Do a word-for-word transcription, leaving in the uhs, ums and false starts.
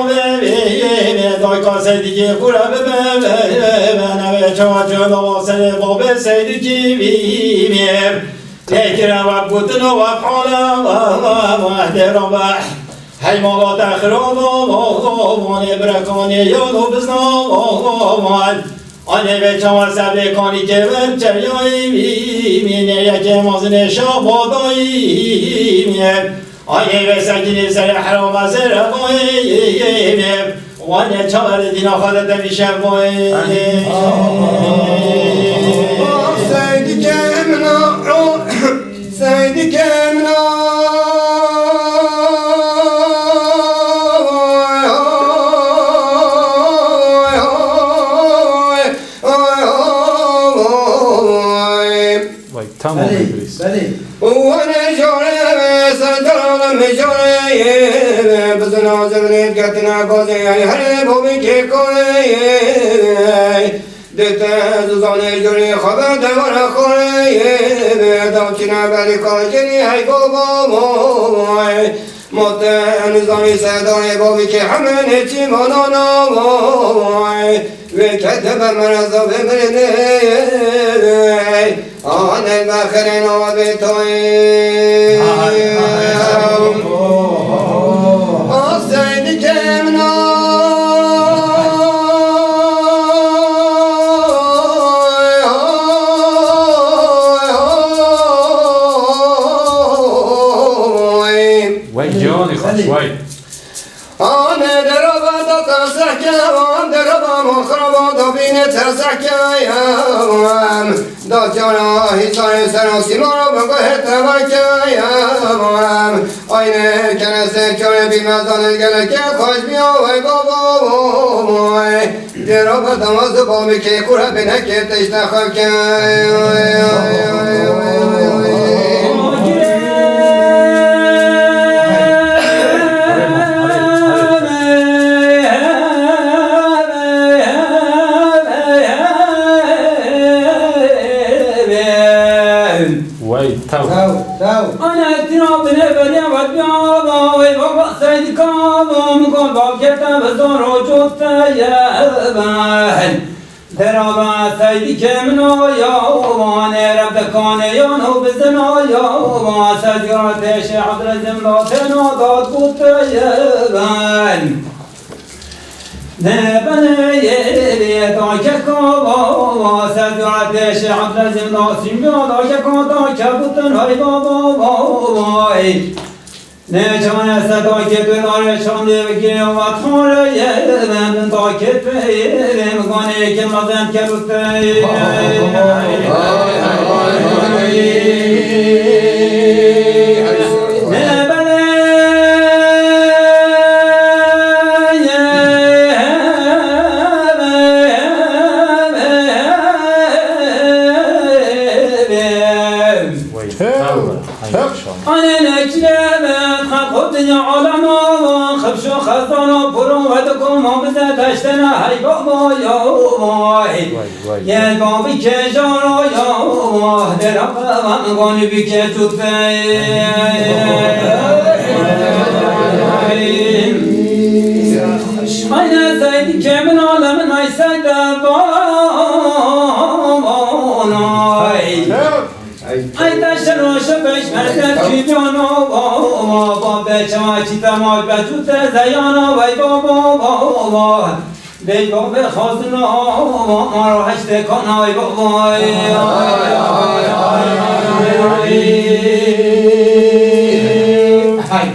çavê vî mê, dayka Seydîkî xûre bibe, bibe, nebe çawa çawa serê babê Seydîkî vî mê. Têkire wek gotin û wek hale, dê rabe. Hey mala te xirab, vanê birekanê yan û bizna, van. Anê vê çawa sebê kanî kê ver çeryayî mî, mînê yekê mazinê şabadayî mî. Anê vê sekinê serê herama zerevayî mî. Wanê çawa li dîna xwe de demîşe boyê. Seydîkê min a, Seydîkê min a. Vay, tamam Belê, Îdrîs. Belê. Wane jore, sendal me jore, bizna zemine ketine gozê, her bobî ke kore. Dete zuzane jore, xaber de vara kore. Davçine beri kajeni, hey bobo. Mote nizami sedayê bobî ke hemen çi manana. Wê kete be mereza be merine. Ane me xerê nava bê toyê. Ay, ay, ay. Asey dike min ay, ay, ay, ay. Wey canî xweş, wey. Ane deraba da terseke, an deraba ma xiraba da bîne terseke, em. Da cara hîsayê sera sîmara biguhe teveke, em. Ayne kereste çare bî mezanê geleke, xweş biya wey baba wey. Deraba da ma zibamike kure bineke teşte xevke. Ana tîna binê beriya vet bi ava, wê baba Seydî kava, min got bavkê te bi zor û cot te ye ben. Deraba Seydîkê min o ya, wanê reb de kanê yan û bizin o ya, wa Seydî ra têşê Ebdulezîm la têna dad got te ye ben. Ne benê yê ta keka wa, wa Seydî ra têşê Ebdulezîm la Sîmbiya da keka da kebutin hay baba wa, wa. Ne çane se takê tu nare çandê vekî vat hore ye, ben takê tu êrê mi gonê yekê mazen kerute. Ne bele. Anene çile me, xaqo dinya alema, xifşo xezana, puro vediko, ma bize deştena, hey baba ya, vay. Vay, vay, vay. Gel babi kejara ya, dera baba, goni bi kejute. Aynen Seydîkê min alemin, ay Seydî bana. Ay te şero şebeş mezet kîcano, ba, ba, ba, be çawa çî te mal be tu te zeyana, vay ba, ba, ba, ba. Bey ba be xazina, ma ro heşte kana, vay ba, ba. Ay, ay, ay, ay, ay. Ay.